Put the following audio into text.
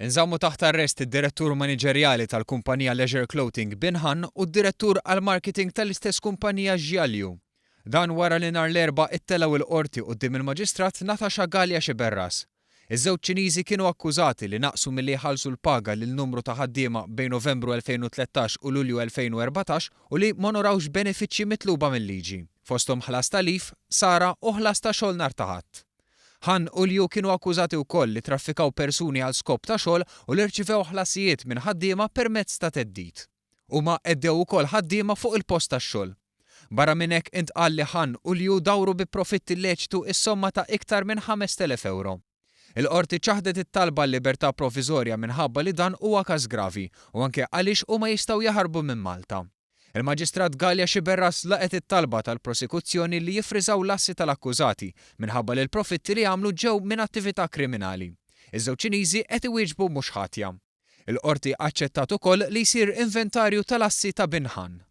Inżammu taħt arrest id-Direttur Maniġerjali tal-kumpanija Leisure Clothing Bin Han u d-Direttur għall-Marketing tal-istess kumpanija Jia Liu. Dan wara li nhar l-Erbgħa ittelgħu il-Qorti quddiem il-Maġistrat Natasha Galea Sciberras. Iż-żewġ Ċiniżi kienu akkużati li naqsu milli jħallsu l-paga lil numru ta' ħaddiema bejn Novembru 2013 u Lulju 2014 u li m'onorawx benefiċċji mitluba mil-liġi, fosthom ħlas ta' leave, sara u ħlas ta' xogħol nhar ta' Ħadd. Han u Liu kienu akkużati wkoll li traffikaw persuni għal skop ta' xogħol u li rċivew ħlasijiet minn ħaddiema permezz ta' theddid. Huma għeddew ukoll ħaddiema fuq il-post tax-xogħol. Barra minn hekk intqal li Han u Liu dawru bi profitt illeċitu s-somma ta' iktar minn 5,000 ewro. Il-Qorti ċaħdet it-talba għal libertà proviżorja minħabba li dan huwa każ gravi u anke għaliex huma jistgħu jaħarbu minn Malta. Il-Maġistrat Galea Sciberras laqgħet it-talba tal-prosekuzzjoni li jiffriżaw l-assi tal-akkużati minħabba li l-profitti li għamlu ġew minn attività kriminali. Iż-żewġ Ċiniżi qed iwieġbu mhux ħatja. Il-Qorti aċċettat ukoll li jsir inventarju tal-assi ta' Bin Han.